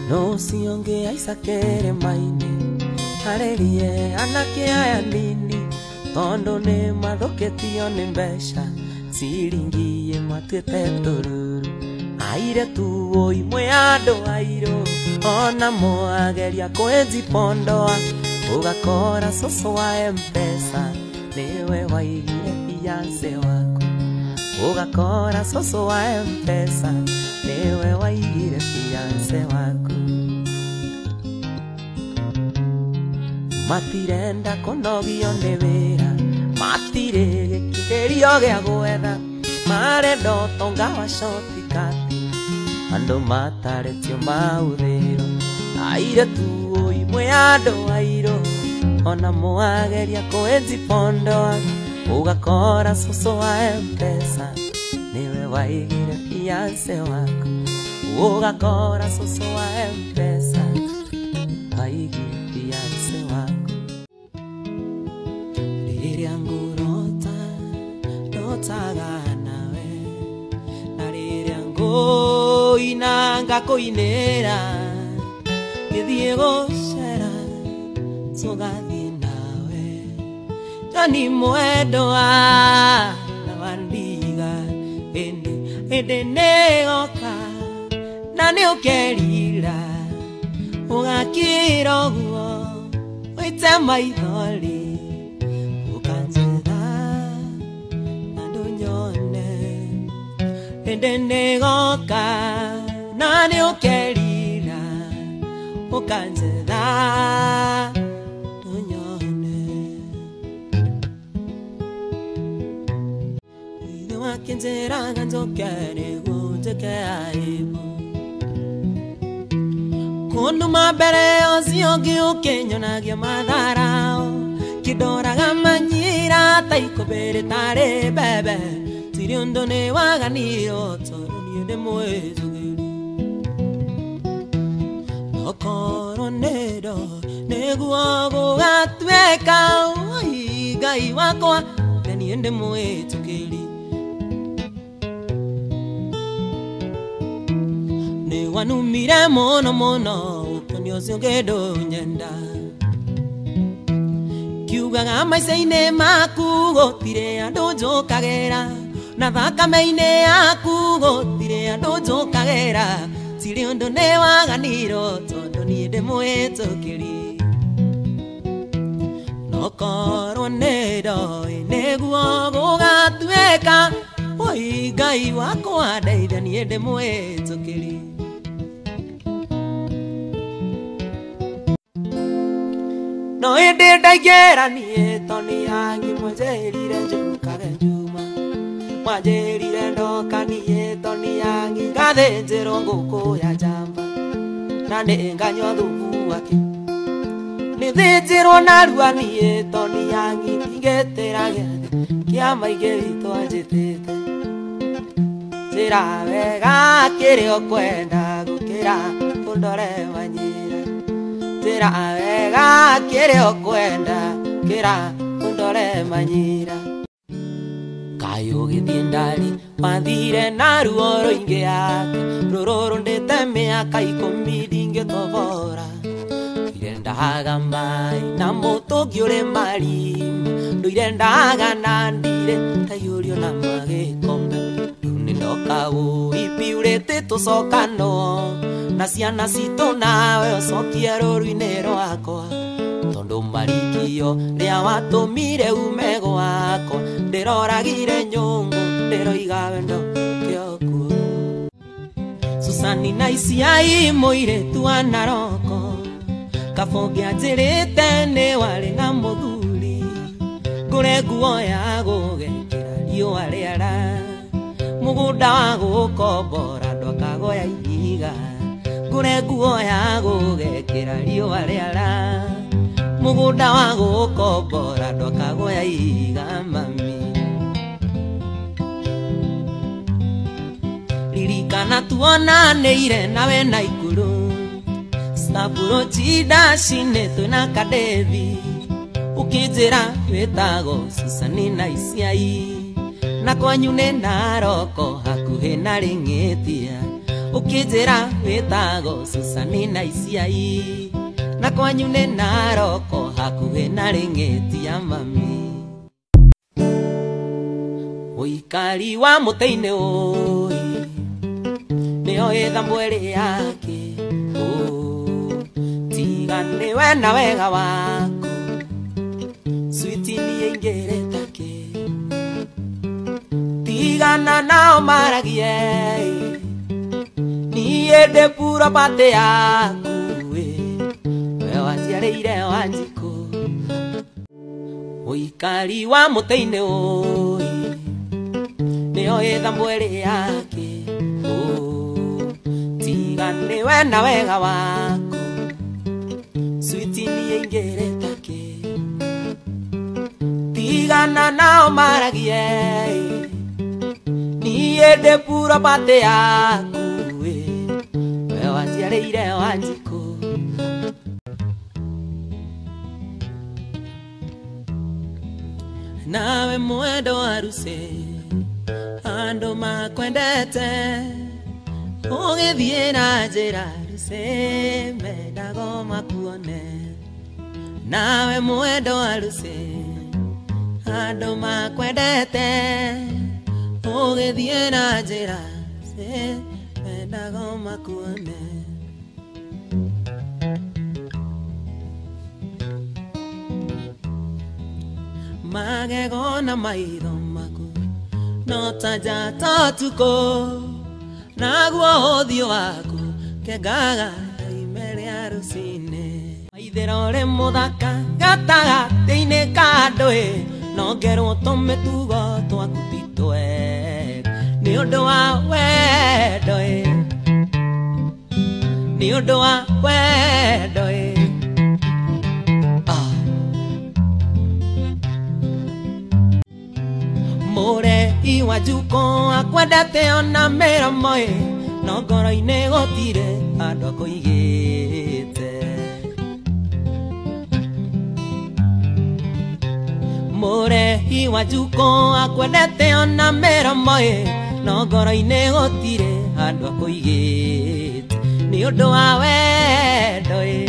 No sionge aisakere maine arerie anake aya nini tondu ni mathukitio ni mbeca ciringi matuite tururu aire tu imwe andu airu ona mwageria kwenjipondoa ugakora cucu wa M-Pesa niwe waigire fiance waku ugakora cucu wa M-Pesa niwe waigire fiance waku matirenda kunogio ni wira matire gĩkirĩrio gĩa gwetha marenda ũtonga wa cotikati andũ matarĩtio maũthĩro aire tu imwe andũ airũ ona mwageria kwenjipondoa ugakora cucu wa M-Pesa niwe waigire fiance waku ugakora cucu wa M-Pesa waigire fiance waku rĩrĩa ngũrota ndotaga nawe na rĩrĩa ngũina ngakũinĩra ngĩthiĩ gũcera tũgathiĩ nawe Johnny mwendwa na wandiga ĩndĩ ĩndĩ nĩgoka na nĩũkerira ũgakira ũguo ũite maithori ũkanjetha na ndũnyone ĩndĩ nĩgoka na nĩũkerira ũkanjetha ndũnyone ithe wakĩnjĩraga njoke nĩguo njĩke aibu kũnduma mbere ũcio ũngĩ ũkĩnyonagia matharao kĩndoraga manyira ta ikũmbĩ rĩtarĩ mbembe tirĩ ũndũ nĩ waganirwo tondũ niĩ ndĩ mwĩtũgĩru okorwo nĩ ndo nĩguo gũgatuĩka oi Ngai wakwa na niĩ ndĩ mwĩtũkĩri nĩ wanumire mũno mũno ũkĩonio ũcio ũngĩ ndũnyenda kiugaga maica-inĩ maku gũtirĩ andũ njũkagĩra na thakame-inĩ yaku gũtirĩ andũ njũkagĩra tirĩ ũndũ nĩ waganirwo tondũ niĩ ndĩ mwĩtũkĩri nokorwo nĩ ndoĩ nĩguo gũgatuĩka oi Ngai wakwa ndeithia niĩ ndĩ mwĩtũkĩri no ĩndĩ ndaingĩra niĩ tondũ yangi mwanjĩrire njũkage njuma mwanjĩrire ndoka niĩ tondũ yangi ngathĩnjĩrwo ngũkũ ya njamba na nĩ nganyua thubu wake nĩthĩnjĩrwo narua niĩ tondũ yangi ndingĩtĩra gĩathĩ kĩa maingĩ witũ anjĩtĩte njĩra wega kĩrĩa ũkwenda gũkĩra ũndore manyira njĩra wega kĩrĩa ũkwenda kĩra ũndore manyira kaĩ ũgĩthiĩ ndari wathire na ruo rũingĩ ake rũrũ rũndĩte mĩaka ikũmi ndingĩtobora nduire ndaga maĩ na mũtũngi ũrĩ marima nduire ndaga na ndire ndaiyũrio na magĩkombe rĩu nĩndoka ũipiurĩte tũcokano na ciana citũ nawe ũcokie rũru-inĩ rwakwa tondũ marikio rĩa watũmire ume gwakwa ndĩroragire nyũngũ ndĩroiga wendo kĩokuo Susani na Isiai mũirĩtu wa Naroko kaba ũngĩanjĩrĩte nĩ warĩ na mũthuri ngũre nguo ya gũgekĩra riũa rĩara mũgũnda wa gũkombora ndwakagoya ihiga ngũre nguo ya gũgekĩra riũa rĩara mũgũnda wa gũkombora ndwakagoya ihiga mami ririkana tuonanĩire nawe na ikuru Staburo chidashine twĩna kadevi ũkĩnjĩra wĩtagwo Susani na Isiai na kwanyu nĩ Naroko hakuhĩ na Rĩng'ĩtia Ũkĩnjĩra wĩtagwo Susani na Iciai na kwanyu nĩ Naroko hakuhĩ na Rĩng'ĩti ya mami. Ũikari wa mũtĩ-inĩ ũĩ nĩyo ĩthambũ ĩrĩ yake tiga nĩwe na wega waku switi niĩ ingĩrĩta kĩ tigana nao maragie niĩ ndĩ purobatĩ yaku we waciarĩire Wanjikũ. Ũikari wa mũtĩ-inĩ ũĩ nĩyo ĩthambũ ĩrĩ yake tiga nĩwe na wega waku switi niĩ ingĩrĩta kĩ tigana nao maragie niĩ ndĩ purobatĩ yaku we waciarĩire Wanjikũ. Nawe mwendo aruse andũ makwendete ũgĩthiĩ na njĩra ruse mendago makuone. Nawe mwendo aruse andũ makwendete ũgĩthiĩ na njĩra ruse mendago makuone. Magego na maitho maku no ta njata ũtukũ naguo ũthiũ waku kengaga ime rĩa rũcinĩ. Maithĩra ũrĩ mũthaka gatagatĩ-inĩ ka andũ ĩ no ngerwo tũmĩtugo twaku ti twega nĩ ũndũ wa wendo ĩ nĩ ũndũ wa wendo ĩ. Mũrei wa Njukũ akwendete ona mĩromo ĩ no ngoro-inĩ gũtirĩ handũ akũigĩte. Mũrei wa Njukũ akwendete ona mĩromo ĩ no ngoro-inĩ gũtirĩ handũ akũigĩte nĩ ũndũ wa wendo ĩ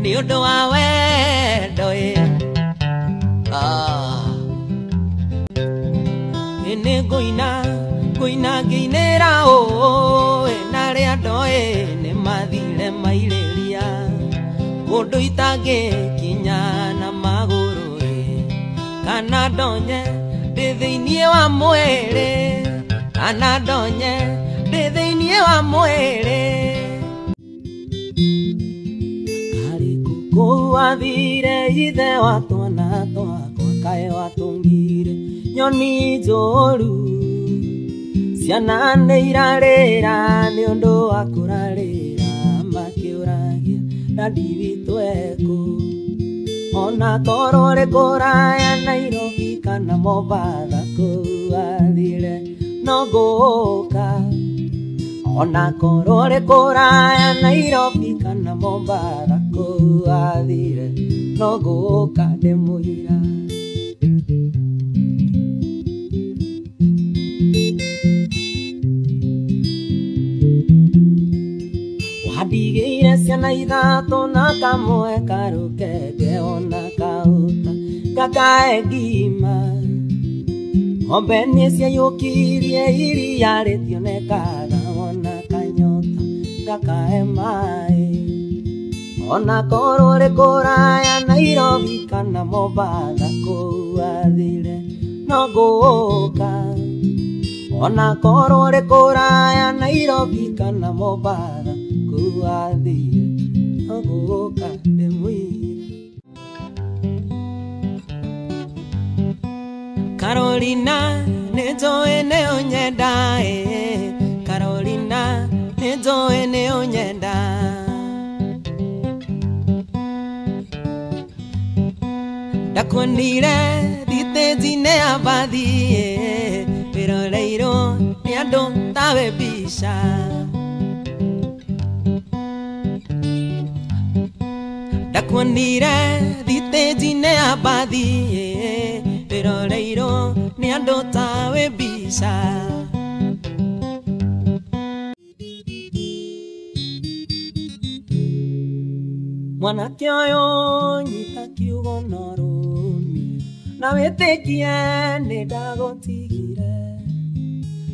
nĩ ũndũ wa wendo ĩ. Nĩ ngũina ngũina ngĩinĩra ũũ na arĩa ndoĩ nĩ mathire mairĩria kũndũ itangĩkinya na magũrũ ĩ kana ndonye ndĩ thĩinĩ wa mwĩrĩ kana ndonye ndĩ thĩinĩ wa mwĩrĩ. Karĩ kũu wathire ithe wa twana twakwa kaĩ watũngire nyoni njũru ciana nĩ irarĩra nĩ ũndũ wa kũrarĩra makĩũragia dadi witũ ekũ ona korwo rĩ kũraya Nairobi kana Mombatha kũu athire no ngũka ona korwo rĩ kũraya Nairobi kana Mombatha kũu athire no ngũka ndĩmũira. Wandigĩire ciana ithatũ na kamwe karũkenge ona kaũta gakae ngima ng'ombe nĩ ciaiyũkirie iria rĩtionekaga ona kanyota gakae maĩ ona korwo rĩ kũraya Nairobi kana Mombatha kũu athire no ngũka ona korwo rĩ kũraya Nairobi kana Mombatha kũu athire no ngũka ndĩmũira. Carolina nĩ njũĩ nĩ ũnyenda ĩ Carolina nĩ njũĩ nĩ ũnyenda ndakuonire thitĩnji-inĩ ya mbathi ĩ wĩroreirwo nĩ andũ tawe mbica. Ndakuonire thitĩnji-inĩ ya mbathi ĩ wĩroreirwo nĩ andũ tawe mbica. Mwanake ũyũ nyita kiugo na rũmire na wĩtĩkie nĩ ndagũtigire.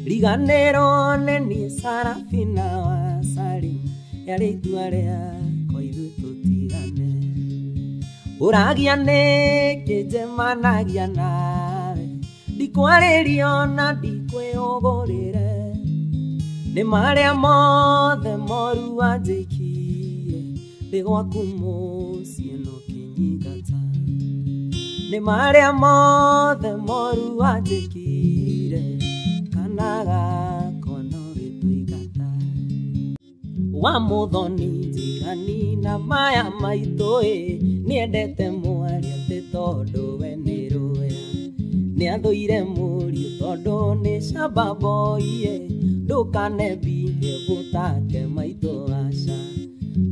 Riganĩrwo nĩ niĩ Sarafina wa Salim, yarĩ itua rĩakwa ithuĩ tũtigane. Ũragia nĩkĩ njemanagia nawe, ndikwarĩrio na ndikwĩũgũrĩre. Nĩ marĩa mothe moru wanjĩkire, ndĩ gwaku mũciĩ no kĩnyingata. Nĩ marĩa mothe moru wanjĩkire, kana gakwa no gĩtũingata. Wa mũthoni njirani na maya maitũ ĩ, nĩendete mwarĩ atĩ tondũ we nĩ rũya. Nĩathũire mũriũ tondũ nĩ shamba boy ĩ, ndũkanembie bũtake maitũ aca.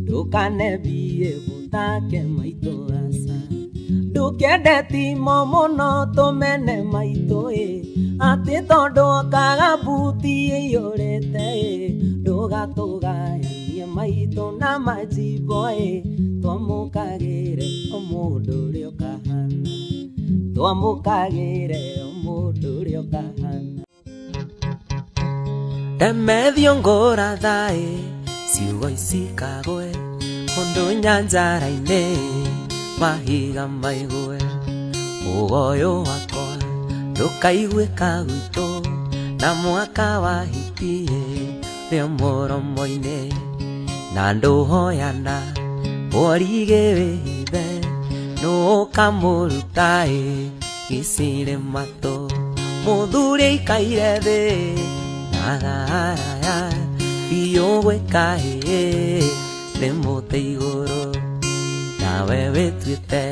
Ndũkanembie bũtake maitũ aca. Ndũkende timo mũno tũmene maitũ ĩ, atĩ tondũ okaga mbuti ĩiyũrĩte ĩ, ndũgatũgayanie maitũ na majimbo ĩ, twamũkagĩre o mũndũ ũrĩa ũkahana. Twamũkagĩre o mũndũ ũrĩa ũkahana. Ndemethio ngũratha ĩ, ciugo ici kagwe, ũndũ nyanjara-inĩ mahiga maigue. Ũgo ũyũ wakwa ndũkaiguĩka gwitũ, na mwaka wa hiti ĩ, rĩ mũromo-inĩ. Na ndũhoyana ũrige wĩhithe, nũ ũkamũruta ĩ, gĩcirĩ matũ. Mũthuri aikaire thĩ na garaya, biũ gwĩka ĩ, nĩ mũtĩ igũrũ. Nawe wĩtuĩte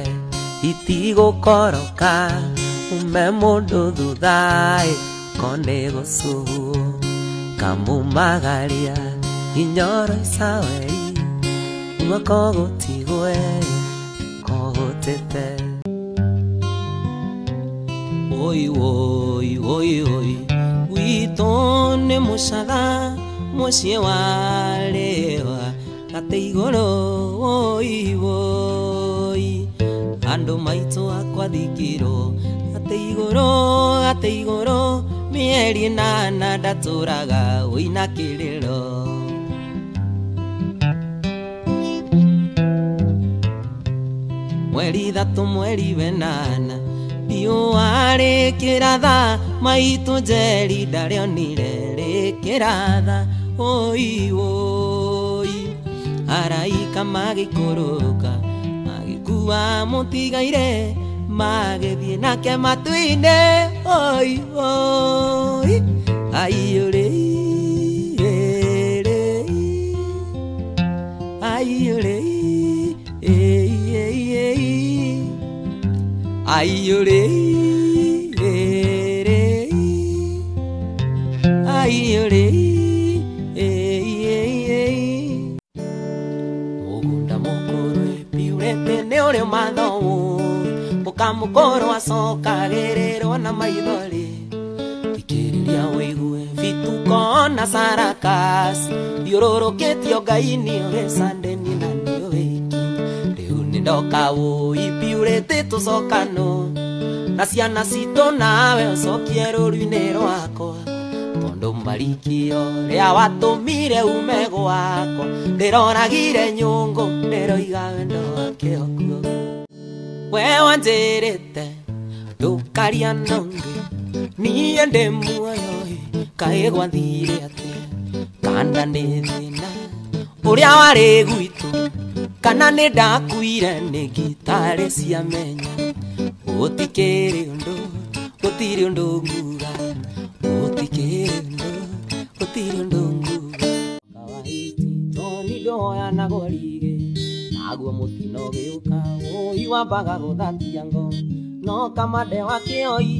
itigũkoroka, ume mũndũ thutha ĩ, ko nĩ gũcuhwo. Kamumagaria inyoro icaweri, guoko gũtigwe kũhũtĩte. Oi oi oi oi, gwitũ nĩ mũcatha mũciĩ warĩwa gatĩ igũrũ. Oi oi, andũ maitũ akwa thikirwo gatĩ igũrũ, gatĩ igũrũ, mĩeri ĩnana ndatũraga ũina kĩrĩro. Mweri ithatũ mweri wenana riũa rĩkĩratha, maitũ Njeri ndarĩonire rĩkĩratha. Oi oi, araika magĩikũrũka magĩkua mũtigaire, magĩthiĩ nake matu-inĩ. Oi oi, aiyũrĩ aiyũrĩ aiyũrĩ aiyũrĩ. Mũgũnda mũkũrũ piurĩte nĩ ũrĩ mathowo, mũkamũkũrũ acokagĩrĩrwo na maithori. Thikĩrĩria ũigue bituko na sarakasi, thiũrũrũkĩtio Ngai nĩũĩ Sandeni na nĩũĩ ikinya. Rĩu nĩndoka wũi piurĩte tũcokano, na ciana citũ nawe ũcokie rũru-inĩ rwakwa. Tondũ marikio rĩa watũmire ume gwakwa, ndĩroragire nyũngũ ndĩroiga wendo wake okuo. We wanjĩrĩte ndũkaria na ũngĩ, niĩ ndĩ muoyo ĩ, kaĩ gwathire atĩa? Kana nĩ thĩna ũrĩa warĩ gwitũ, kana nĩ ndakuire nĩ ngitarĩ ciamenya. Gũtikĩrĩ ũndũ, gũtirĩ ũndũ nguga, gũtikĩrĩ ũndũ, gũtirĩ ũndũ nguga. Kawahiti toni ndoyanagwo rigĩ, naguo mũtino ũgĩũka ũi wambaga gũthatia ngo. No kamande wa kĩoi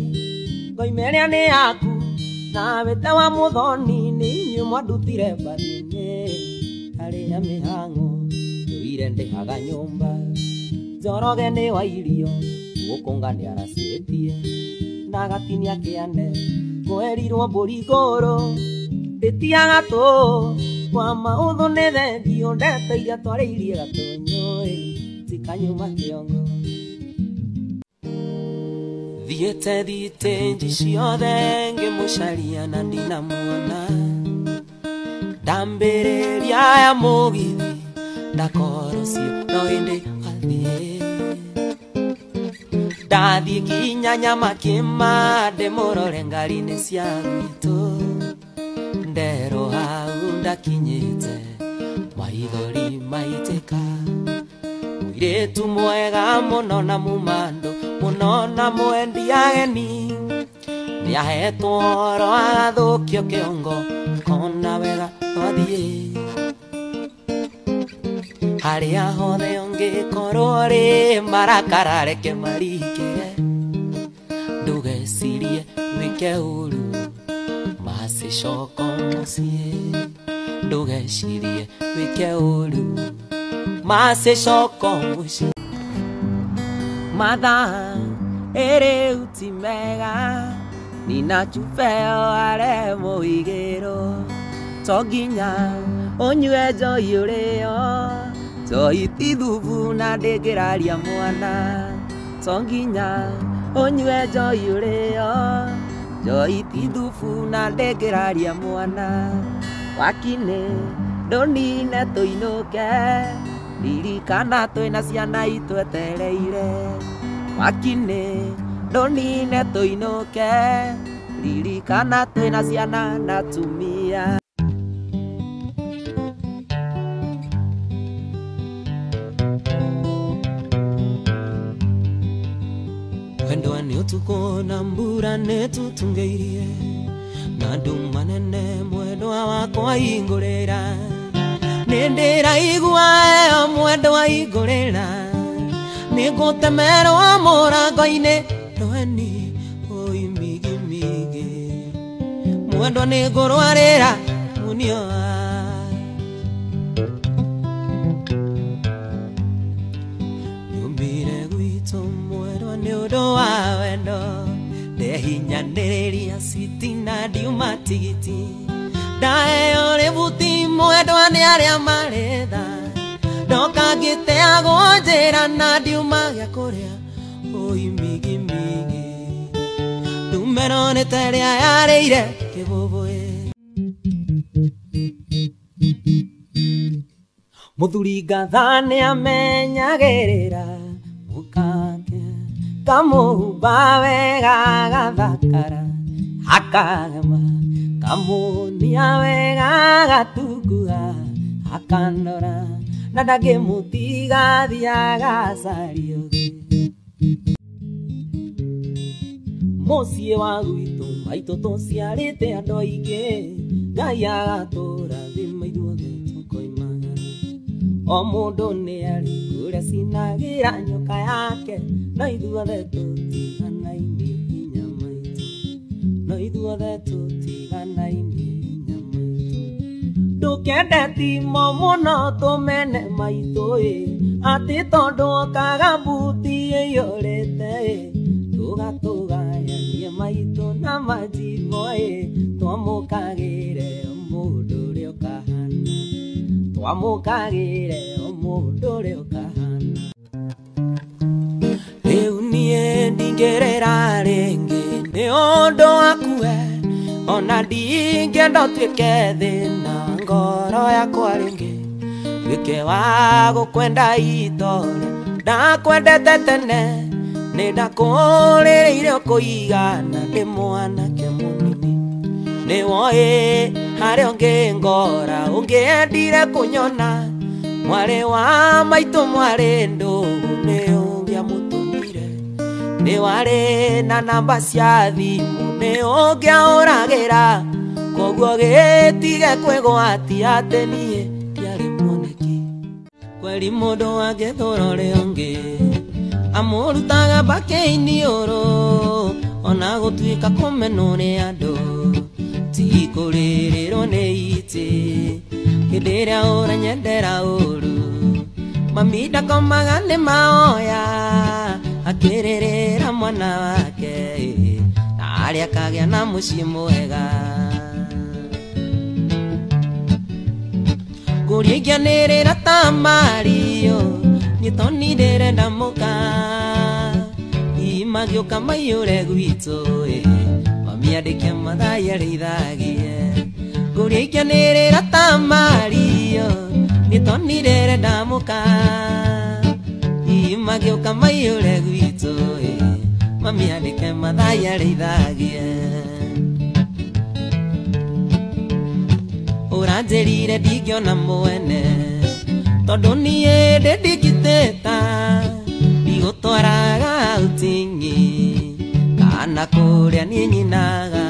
ngoima ĩrĩa nĩ yaku, nawe te wa mũthoni nĩ inyuĩ mwandutire mbathi-inĩ harĩa mĩhang'o. Ndũire ndĩhaga nyũmba, Njoroge nĩ wa irio, gũkũnga nĩaracĩtie, ndagatinia kĩande, kwerirwo mbũri ngũrũ, ndĩtia gatũ, kwa maũthũ nĩ thengio, ndeto iria twarĩirie gatũnyũ ĩ, kanyuma kĩongo. Thiĩte thitĩnji ciothe ngĩmũcaria na ndinamuona, ndambĩrĩria ya mũgithi ndakorwo cio no ĩndĩ athiĩ. Ndathiĩ kinya Nyamakĩma ndĩmũrore ngari-inĩ cia gwitũ, nderwo hau ndakinyĩte maithori maitĩka. Mũirĩtu mwega mũno na mumandũ mũno na mwendi ageni, nĩahetwo oro agathũkio kĩongo kona wega twathiĩ. Harĩa hothe ũngĩkorwo rĩ marakara reke marikĩre, ndũgecirie wĩke ũru macicoko mũciĩ, ndũgecirie wĩke ũru macicoko mũciĩ. Mathaa ĩrĩu ti mega nina chupeo are mũigĩrwo, to nginya ũnyue njohi ũrĩo, njohi ti thubu na ndĩngĩraria mwana, to nginya ũnyue njohi ũrĩo, njohi ti thubu na ndĩngĩraria mwana. Wakinĩ ndũnine tũinũke, ririkana twĩna ciana itwetereire. Wakinĩ ndũnine tũinũke, ririkana twĩna ciana na tumia. Wendwa nĩ ũtukũ na mbura nĩtũtungĩirie, na nduma nene mwendwa wakwa hingũrĩra, nĩndĩraigua ĩyo mwendwa hingũrĩra, nĩngũtemerwo mũrango-inĩ rweni oi migimigi, mwendwa nĩngũrwarĩra munio. Nyumire gwitũ mwendwa nĩ ũndũ wa wendo, ndehinyanĩrĩria citi na ndiuma tigiti, ndaheo rĩbuti mwendwa nĩ arĩa marĩ tha, ndoka ngĩteagwo njĩra na ndiuma gĩa kũrĩa oi migimigi, ndumero nĩ ta ĩrĩa yarĩire kĩbũbũĩ. Mũthuri ngatha nĩamenyagĩrĩra mũkake, kamũhumba wega agathakara akagema, kamuonia wega agatungua akandora, na ndangĩmũtiga athiaga acaria ũngĩ. Mũciĩ wa gwitũ maitũ tũciarĩte andũ aingĩ, Ngai agatũrathima ithuothe tũkoimagara. O mũndũ nĩarĩ kũrĩa cinagĩra nyoka yake, no ithuothe tũtiganainie hinya maitũ, no ithuothe tũtiganainie hinya maitũ. Ndũkende timo mũno tũmene maitũ ĩ, atĩ tondũ okaga mbuti ĩiyũrĩte ĩ, tũgatũgayanie maitũ na manjimbo ĩ, twamũkagĩre o mũndũ ũrĩa ũkahana, twamũkagĩre o mũndũ ũrĩa ũkahana. Rĩu niĩ ndingĩrĩra rĩngĩ nĩ ũndũ waku we, ona ndingĩenda ũtuĩke thĩna wa ngoro yakwa rĩngĩ, nduĩke wa gũkwenda itore ndakwendete tene, nĩndakũrĩrĩire ũkũigana ndĩ mwanake mũnini, nĩwoĩ harĩa ũngĩngora ũngĩendire kũnyona, mwarĩ wa maitũ mwarĩ ndũgũ nĩ ũngĩamũtũmire, nĩwarĩ na namba cia thimũ nĩ ũngĩahũragĩra, koguo gĩtige kwĩgwatia atĩ niĩ ndiarĩ muoneki. Kweri mũndũ angĩthũra ũrĩa ũngĩ amũrutaga mbakĩ-inĩ ũrũ, ona gũtuĩka kũmenwo nĩ andũ ti kũrĩrĩrwo nĩ itĩ, hĩndĩ ĩrĩa ũranyendera ũru mami ndakomaga nĩ maoya, akĩrĩrĩra mwana wake na arĩa akagĩa na mũciĩ mwega. Ngũria ingĩanĩrĩra ta Mario, niĩ to nĩ ndĩre ndĩrenda mũka Imagĩũka maiyũre gwitũ Mamiandĩke mathai arĩithagie Ngũria ikĩanĩrĩra ta Mario Niĩ toni ndĩrenda mũka Imagĩũka maiyũre gwitũ Mamiandĩke mathai arĩithagie Ũranjĩrire ndingĩona mwene Tondũ niĩ ndĩ ndingĩteta Ndigũtwaraga outing Kana kũrĩa niĩ nyinaga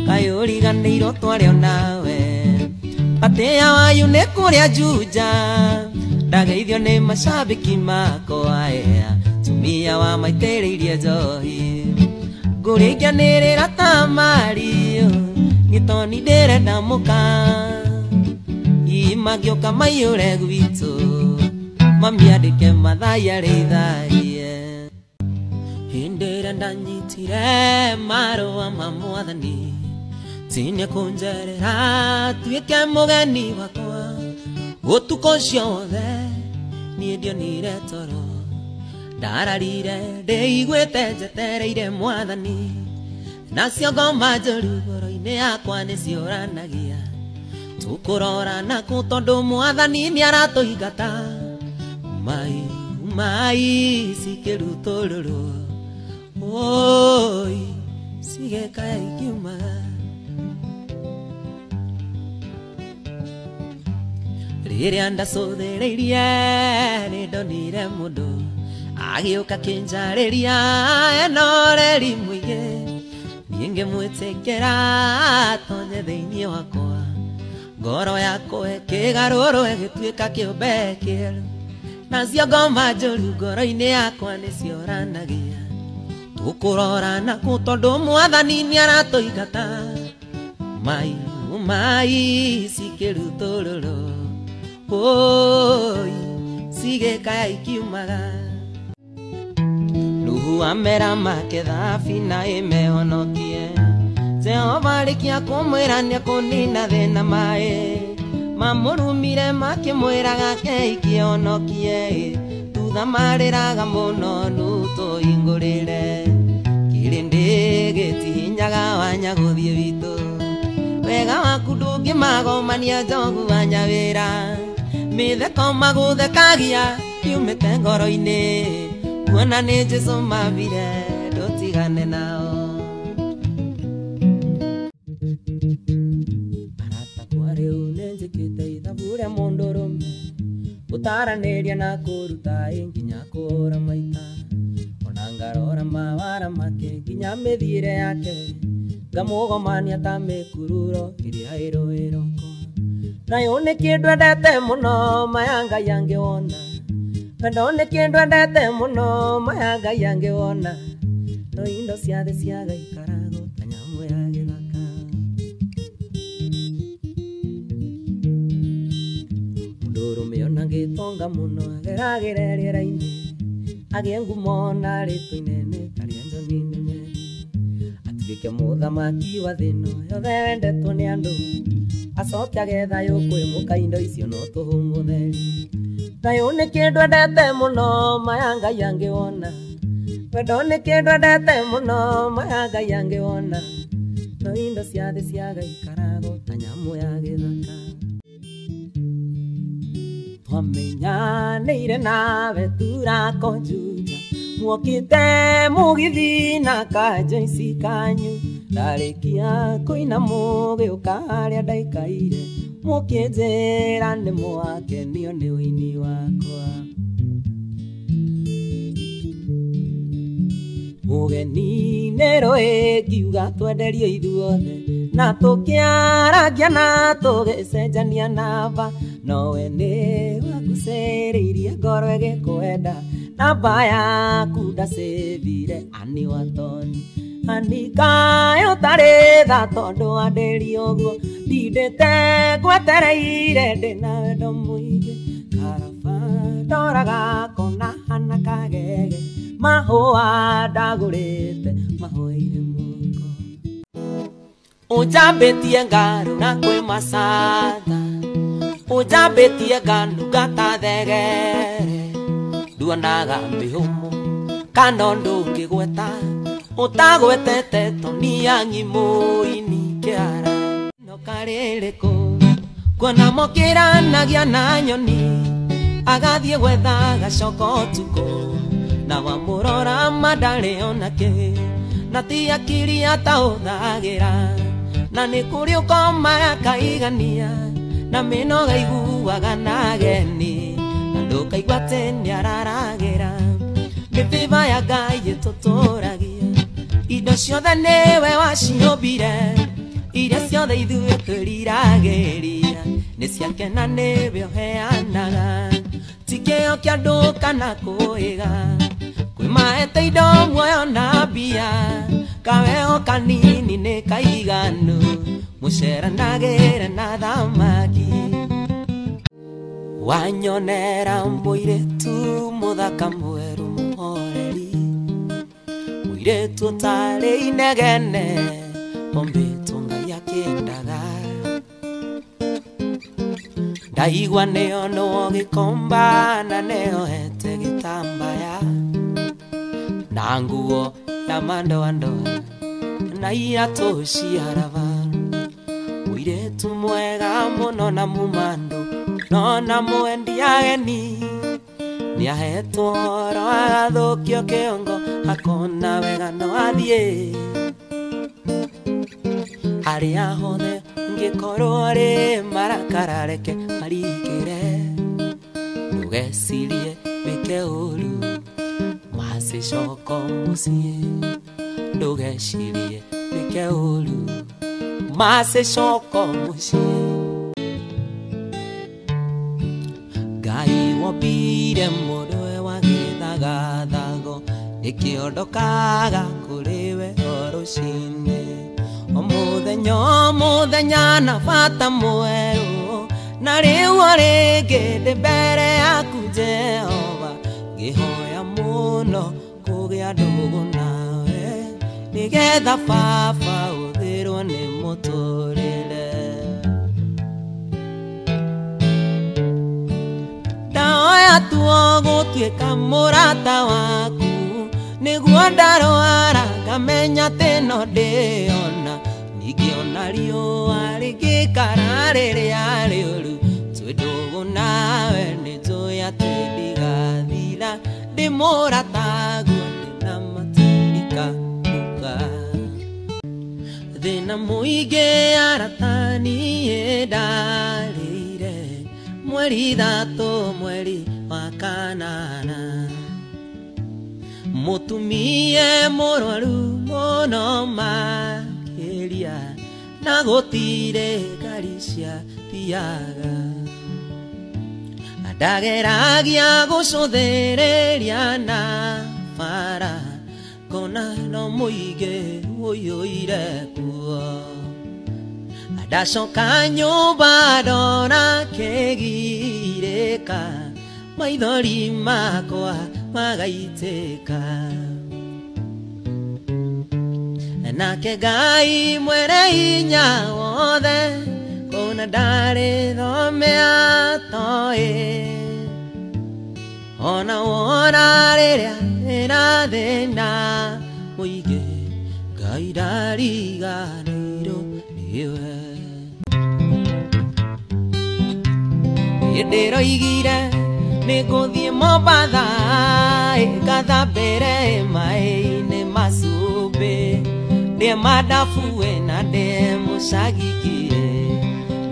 Kaĩ ũriganĩirwo twarĩ onawe Batĩa wayu nĩ kũrĩa Juja Ndageithio nĩ macabiki makwa Tumia wa maitĩrĩirie njohi Ngũria ikĩanĩrĩra ta Mario Niĩ toni ndĩrenda mũka Imagĩũka maiyũre gwitũ Mamiandĩke mathai arĩithagie Hĩndĩ ĩrĩa ndanyitire marũa ma mwathani Tinie kũnjerera tuĩke mũgeni wakwa Ũtukũ ũcio wothe niĩ ndionire toro Ndararire ndĩiguĩte njetereire mwathani Nacio ngoma njũru ngoro-inĩ yakwa nĩciũranagia Tũkũrora nakũ tondũ mwathani nĩaratũingata Mai mai cikĩrutũrũrwo Oi cigĩkaya ikiumaga Rĩrĩa ndacũthĩrĩirie nĩndonire mũndũ Agĩũka kĩnjarĩria ena ũreri mũingĩ Niĩ ngĩmwĩtĩkĩra atonye thĩinĩ wakwa Ngoro yakwa ĩkĩgarũrwo ĩgĩtuĩka kĩũmbe kĩerũ Nacio ngoma njũru ngoro-inĩ yakwa nĩciũranagia Tũkũrora nakũ tondũ mwathani nĩaratũingata Mai mai cikĩrutũrũrwo Oi cigĩkaya ikiumaga Nuhu amera make thabina ĩmehonokie Jehova arĩkia kũmwĩra nĩekũnina thĩna maĩ Mamũrumire makĩmwĩraga keikĩhonokie Thutha marĩraga mũno Nuhu tũhingũrĩre Kĩrĩndĩ gĩtihinyaga wanya gũthiĩ witũ Wega waku ndũngĩmagomania njogu wa nyawĩra Mĩtheko magũthekagia yumĩte ngoro-inĩ Kuona nĩ Jesũ mabire ndũtigane nao Arata kwa rĩu nĩnjĩkĩte ithabu rĩa mũndũrũme Gũtaranĩria na kũruta ĩ nginya kũhũra maita Ona ngarora mawara make nginya mĩthiĩre yake Ngamũgomania ta mĩkururo ĩrĩa ĩrũĩrũkwo Thayũ nĩ kĩndũ endete mũno maya Ngai angĩwona Wendo nĩ kĩndũ endete mũno maya Ngai angĩwona No indo cia thĩ ciagaikaragwo ta nyamũ ya gĩthaka Mũndũrũme ona angĩtonga mũno ageragĩre rĩera-inĩ Agĩe ngumo na rĩtwa inene ta rĩa John Mary Atuĩke mũthamaki wa thĩ ĩno yothe wendetwo nĩ andũ Acoke agĩe thayũ kwĩ mũka indo icio no tũhũ mũtheri Thayũ nĩ kĩndũ endete mũno maya Ngai angĩwona Wendo nĩ kĩndũ endete mũno maya Ngai angĩwona No indo cia thĩ ciagaikaragwo ta nyamũ ya gĩthaka Twamenyanĩire nawe turako Juja Mwokĩte mũgithi na kajoici kanyu Ndarĩkia kũina mũgĩũka harĩa ndaikaire Mũkĩnjĩra nĩ mwakenio nĩ ũini wakwa Mũgeni nĩ rũĩ ngiuga twenderio ithuothe Na tũkĩarangia na tũgĩcenjania namba Nowe nĩ wagucĩrĩirie ngoro ĩgĩkwenda Namba yaku ndacĩvire ani wa Toni Anikaĩ ũtarĩ tha tondũ wandĩrie ũguo Ndindĩte ngwetereire ndĩna wendo mũingĩ Karaba ndoraga kona hana kagege Mahũa ndagũrĩte mahũa-inĩ moko Ũnjambĩtie ngarũ na kwĩ macatha Ũnjambĩtie nganunga ta thegere. Nduonaga mĩhũmũ kana ũndũ ũngĩgweta ũtagwetete Tonia ng'imũ-inĩ kĩara no karĩrĩkũ kuona mokĩranagia na nyoni agathiĩ gwetha agacoka ũtukũ na wamũrora ma ndarĩ ona kĩ na ti akiri ataũthagĩra na nĩ kũrĩ ũkoma akaigania na mĩnoga iguaga na ageni na ndũkaigua atĩ nĩararagĩra nĩ favor ya Ngai ĩtũtũragia indo ciothe nĩwe waciũmbire iria ciothe ithuĩ twĩriragĩria nĩ ciake na nĩwe ũheanaga ti kĩo kĩa andũ kana kũĩga kwĩmaete indo muoyo na mbia kaweo kanini nĩ kaiganu mũceranagĩre na thamaki wanyonera mũirĩtu mũthaka mwerũ mũhoreri mũirĩtu ũtarĩ inegene ombĩtwo Ngai akĩendaga ndaigua nĩo nũo gĩkomba na nĩohete gĩtambaya na nguo ya mandoandoa na iratũ cia raba mũirĩtu mwega mũno na mumando no na mwendi ageni nĩahetwo oro agathũkio kĩongo akona wega no athiĩ harĩa hothe ngĩkorwo rĩ marakara reke marikĩre ndũgecirie wĩke ũru macicoko mũciĩ ndũgecirie wĩke ũru macicoko mũciĩ Ngai wombire mũndũ we wa gĩthagathago nĩkĩo ndokaga kũrĩ we o rũciinĩ o mũthenya o mũthenya na bata mwerũ na rĩu o rĩngĩ ndĩ mbere yaku Jehova ngĩhoya mũno kũgĩa ndũgũ nawe nĩgetha baba ũthĩrwo nĩ mũtũrĩre ndaoya tuo gũtuĩka mũrata waku nĩguo ndarwara ngamenya atĩ no ndĩona ningĩ ona riũa rĩngĩkara rĩrĩa rĩũru twĩ ndũgũ nawe nĩnjũĩ atĩ ndigathira ndĩ mũrataguo ndĩna matirikahuka thĩna mũingĩ arata niĩ ndarĩire mweri ithatũ mweri wa kanana mũtumie mũrwaru mũno makĩria na gũtirĩ ngari ciathiaga ndageragia gũcũthĩrĩria na bara kona no mũingĩ ũiyũire kuo ndacoka nyũmba ndona kĩgirĩka maithori makwa magaitĩka nake Ngai mwene hinya wothe kũna ndarĩ thome atoĩ ona wona rĩrĩa ĩna thĩna mũingĩ Ngai ndariganĩirwo nĩwe ndĩroigire nĩngũthiĩ Mombatha ngathambĩre maĩ-inĩ ma cumbĩ ndĩe madafu na ndĩe mũcagiki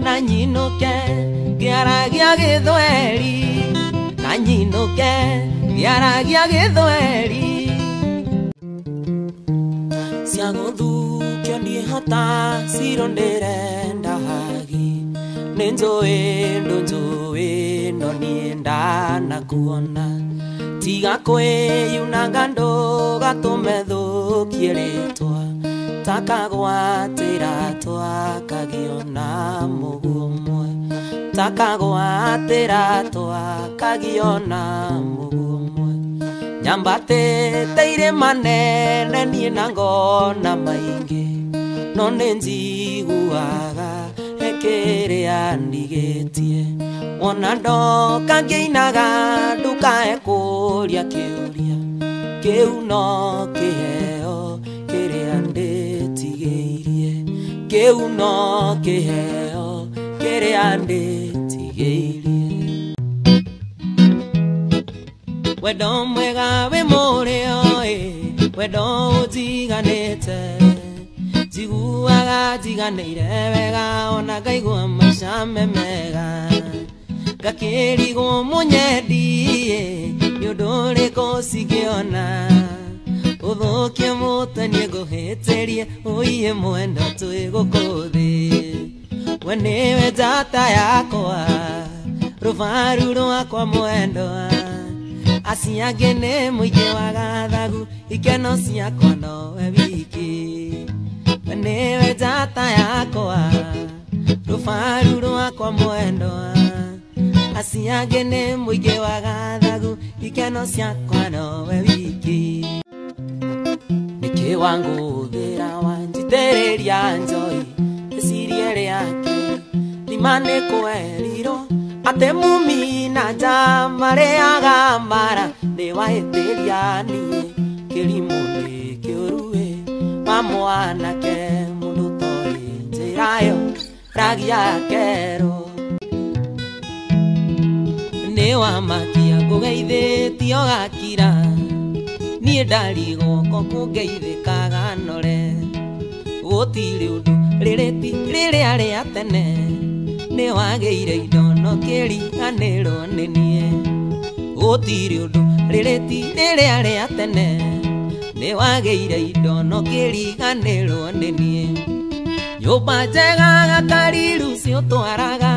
na nyinũke ngĩaragia gĩthweri na nyinũke ngĩaragia gĩthweri cia gũthukio ndiĩhota ciro ndĩrenda hagi nĩ njũĩ ndũnjũĩ no niĩ ndanakuona tiga kwĩyunanga ndũgatũme thũkie rĩtwa takagwatĩra twakagio na mũguo ũmwe takagwatĩra twakagio na mũguo ũmwe nyambatĩte irĩma nene niĩ na ngona maingĩ no nĩ njiguaga he kĩrĩa ndigĩtie wona ndoka ngĩinaga ndukae kũria kĩũria kĩu no kĩheo kĩrĩa ndĩtigĩirie kĩu no kĩheo kĩrĩa ndĩtigĩirie wendo mwega wĩ mũrĩo ĩ wendo ũnjiganĩte njiguaga njiganĩire wega ona ngaigua maica me mega ngakĩrigwo mũnyendi nĩ ũndũ ũrĩkũ cingĩona ũthũkie mũtwe niĩ ngũhĩtĩrie ũiye mwendwa twĩ gũkũ thĩ we nĩwe njata yakwa rũbaru rwakwa mwendwa acio angĩ nĩ mũingĩ wa gathagu ikeno ciakwa nowe wiki we nĩwe njata yakwa rũbaru rwakwa mwendwa acio angĩ nĩ mũingĩ wa gathagu ikeno ciakwa nowe wiki nĩkĩ wangũthĩra wanjitĩrĩria njoi ĩcirie rĩake thima nĩ kwerirwo atĩ mumi na nja marĩaga mara nĩ wahĩtĩria niĩ kĩrimũ nĩ kĩũru wa mwanake mũndũ toĩ njĩra ĩyo ragia kerwo nĩ wamakia ngũgeithĩtio gakira niĩ ndarigwo ko kũngeithĩkaga nore gũtirĩ ũndũ rĩrĩ ti rĩrĩa rĩa tene nĩ wagĩire indo no kĩriganĩrwo nĩ niĩ gũtirĩ ũndũ rĩrĩ ti rĩrĩa rĩa tene nĩ wagĩire indo no kĩriganĩrwo nĩ niĩ nyũmba njega gakariru ciũtwaraga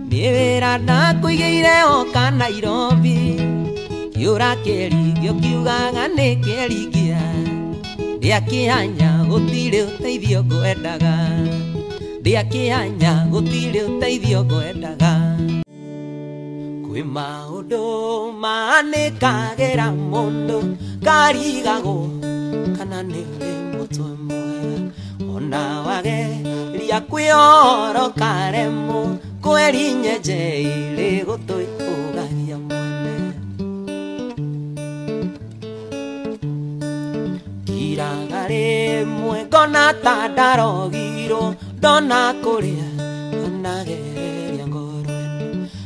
nĩ wĩra ndakũigĩire oka Nairobi kĩũra kĩringio kiugaga nĩ kĩringia ndĩakĩanya gũtirĩ ũteithio ngwendaga ndĩakĩanya gũtirĩ ũteithio ngwendaga kwĩ maũndũ manĩkagĩra mũndũ ngarigagwo kana nĩ ũrĩ mũtwe mwega ona wageria kwĩoro karemwo kweri nyenje ĩrĩ gũtũ ĩkũgagia mwene kiraga rĩmwe ngona ta ndarogirwo ndona kũrĩa anagereria ngoro ĩno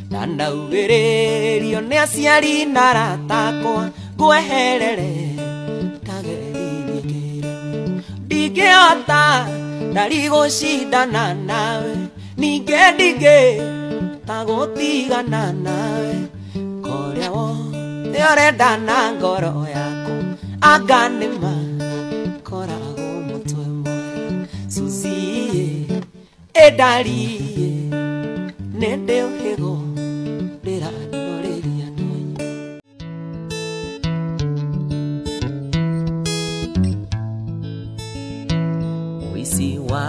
ndanaugĩrĩrio nĩ aciari na arata akwa ngweherere ndageririe kĩremo ndingĩhota ndarigũcindana nawe ningĩ ndingĩhota gũtigana nawe kũrĩa wothe ũrenda na ngoro yaku anga nĩma koragwo mũtwe mwega Susie ĩndariĩ nĩ ndĩ ũhĩgo ndĩranorĩria ndonyi ũici wa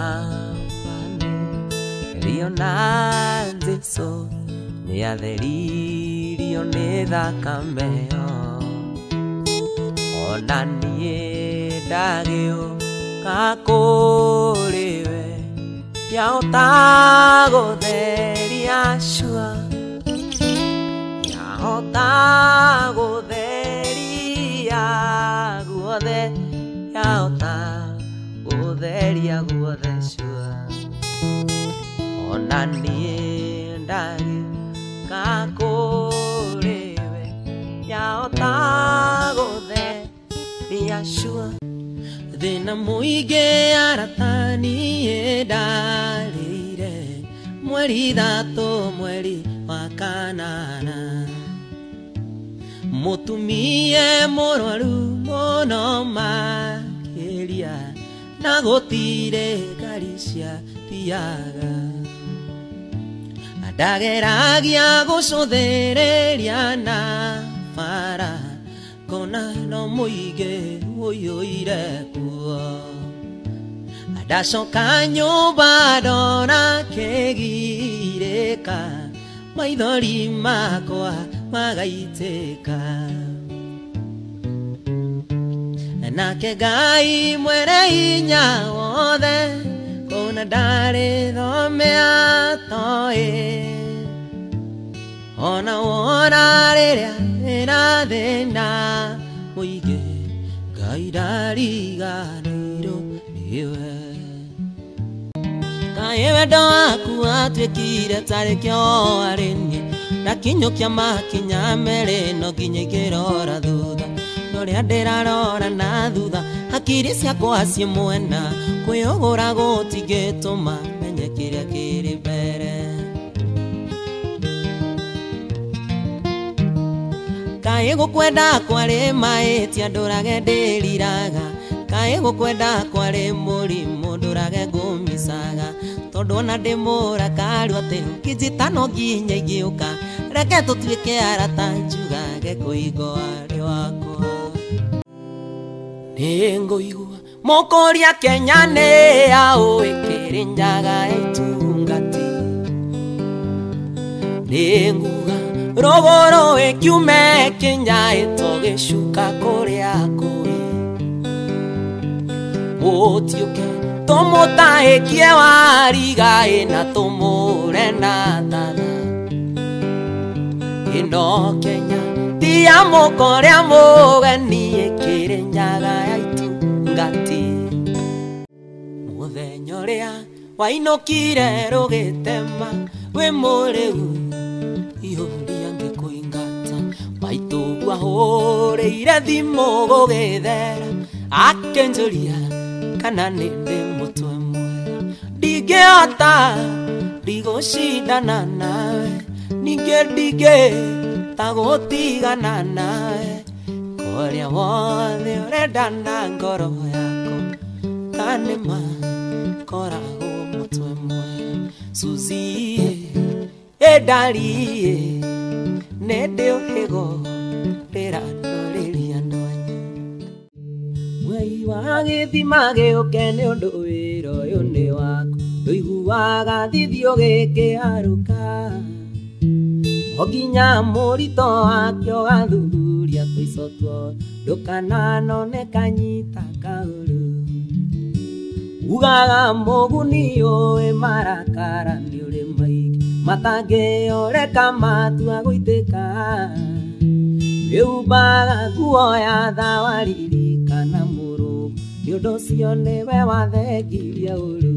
manĩrio na Jesũ nĩatheririo nĩ thakame ĩyo ona niĩ ndagĩũka kũrĩ we yahota gũtheria cua yahota gũtheria guothe yahota gũtheria guothe cua ona niĩ ndagĩũka kũrĩ we yahota gũtheria cua thĩna mũingĩ arata niĩ ndarĩire mweri ithatũ mweri wa kanana mũtumie mũrwaru mũno makĩria na gũtirĩ ngari ciathiaga ndageragia gũcũthĩrĩria na bara ngona no mũingĩ ũiyũire kuo ndacoka nyũmba ndona kĩgirĩka maithori makwa magaitĩka nake Ngai mwene hinya wothe Kona ndarĩ thome atoĩ ona wona rĩrĩa ĩna thĩna mũingĩ Ngai ndariganĩirwo nĩwe. Kaĩ wendo waku watuĩkire tarĩ kĩo harĩ niĩ ndakinyũkia makinya merĩ no nginya ingĩrora thutha norĩa ndĩrarora na thutha hakiri ciakwa ciĩ mwena kwĩyũgũra gũtingĩtũma menye kĩrĩa kĩrĩ mbere. Kaĩ gũkwenda kwarĩ mahĩtia ndũrage ndĩriraga kaĩ gũkwenda kwarĩ mũrimũ ndũrage ngũmicaga tondũ ona ndĩ mũrakaru atĩ ũkĩnjĩta no nginya ingĩũka reke tũtuĩke arata njugage kũingo arĩ wakwa. Nĩngũigua mũkũria Kenya nĩ yaũ ĩkĩrĩnyaga itungati nĩnguga rũgũrũ ĩkiume Kenya ĩtũgĩcuka kũrĩa kũrĩ mũtiũke tũmũtahĩkie warigaĩ na tũmũre na tatha ĩno Kenya ti ya mũkorĩa mũgeni ĩkĩrĩnyaga ya itungati. Mũthenya ũrĩa wainũkire rũgĩtema wĩ mũrĩu ihũria ngĩkũingata maitũguo ahũrĩire thimũ gũgĩthera akĩnjũria kana nĩ ndĩ mũtwe mwega ndingĩhota ndigũcindana nawe ningĩ ndingĩhota gũtigana nawe kũrĩa wothe ũrenda na ngoro yakwa kanĩma koragwo mũtwe mwega. Suzie ĩndariĩ nĩ ndĩ ũhĩgo ndĩranũrĩria andũ anyu mwei wa gĩthima gĩũke nĩ ũndũ wĩra ũyũ nĩ waku ndũiguaga thithi ũgĩkĩharũka o nginya mũrito wake ũgathuthuria tũico tuo ndũkananone kanyita kaũru ugaga mũguni ũĩ marakara nĩ ũrĩ maingĩ matangĩoreka matua gũitĩka wĩhumbaga nguo ya thawaririkana mũrũ nĩ ũndũ ũcio nĩwe wathengirie ũru.